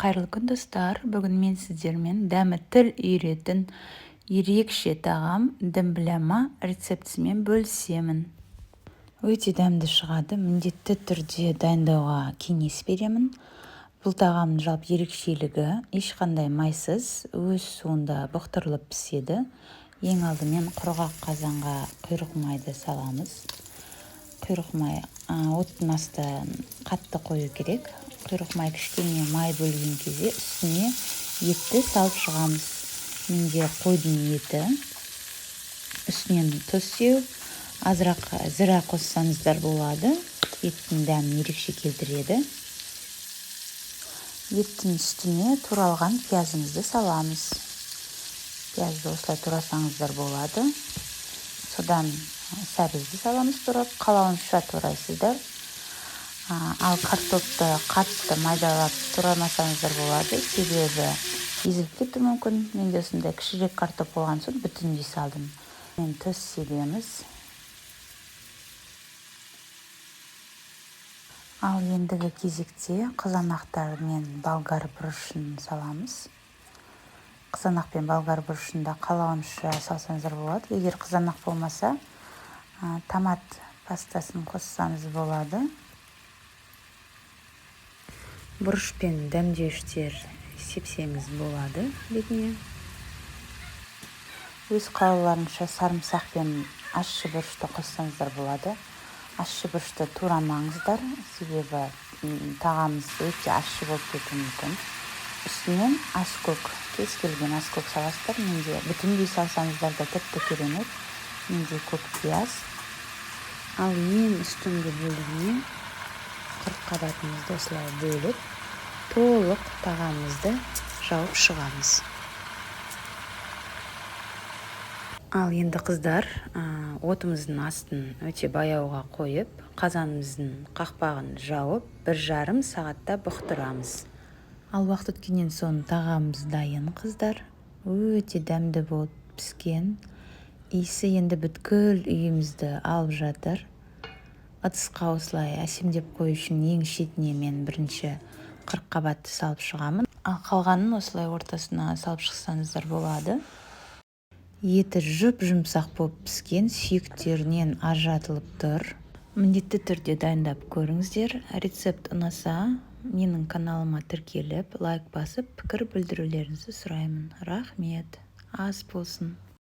Қайырлы күн, достар! Бүгін мен сіздермен дәмі тіл үйіретін ерекше тағам, дімбіляма рецептісімен бөлісемін. Өте дәмді шығады, міндетті түрде дайындауға кеңес беремін. Бұл тағамның жалпы ерекшелігі: ешқандай майсыз, өз суында бұқтырылып піседі. Ең алдымен құрғақ қазанға құйрық майды саламыз. Құйрық май оттың астын қатты қою керек. Құйрық май кішкене май бөлген кезде үстіне етті салып шығамыз. Менде қойдың еті. Үстінен тұз сеуіп, азырақ зіра қоссаңыздар болады, еттің дәмін ерекше келтіреді. Еттің үстіне туралған пиязымызды саламыз. Пиязды осылай турасаңыздар болады. Содан сәбізді саламыз турап, қалауынша турайсыздар. Ал картопты қатты майдалап турамасаңыздар болады, себебі езіліп кетуі мүмкін. Менде осындай кішірек картоп болған соң, бүтіндей салдым. Мен тұз себеміз. Ал ендігі кезекте қызанақтар мен болгар бұрышын саламыз. Қызанақ пен болгар бұрышын да қалауынша салсаңыздар болады. Егер қызанақ болмаса, томат пастасын қоссаңыз болады. Бұрыш пен дәмдеуіштер сепсеңіз болады бетіне. Өз қалауларынша сарымсақ пен ащы бұрышты қоссаңыздар болады. Ащы бұрышты турамаңыздар, себебі тағамымыз өте ащы болып кетуі мүмкін. Үстінен аскөк, кез келген аскөк саласыздар. Менде бүтіндей салсаңыздар да тіпті керемет. Менде көк пияз. Ал ең үстіңгі бөлігіне қырыққабатымызды осылай бөліп, толық тағамымызды жауып шығамыз. Ал енді, қыздар, отымыздың астын өте баяуға қойып, қазанымыздың қақпағын жауып, 1,5 сағатта бұқтырамыз. Ал уақыт өткеннен соң тағамымыз дайын, қыздар. Өте дәмді болып піскен. Иісі енді бүткіл үйімізді алып жатыр. Ыдысқа осылай әсемдеп қою үшін ең шетіне мен бірінші қырыққабатты салып шығамын. Ал қалғанын осылай ортасына салып шықсаңыздар болады. Еті жұп-жұмсақ болып піскен, сүйектерінен ажыратылып тұр. Міндетті түрде дайындап көріңіздер. Рецепт ұнаса, менің каналыма тіркеліп, лайк басып, пікір білдірулеріңізді сұраймын. Рахмет, ас болсын!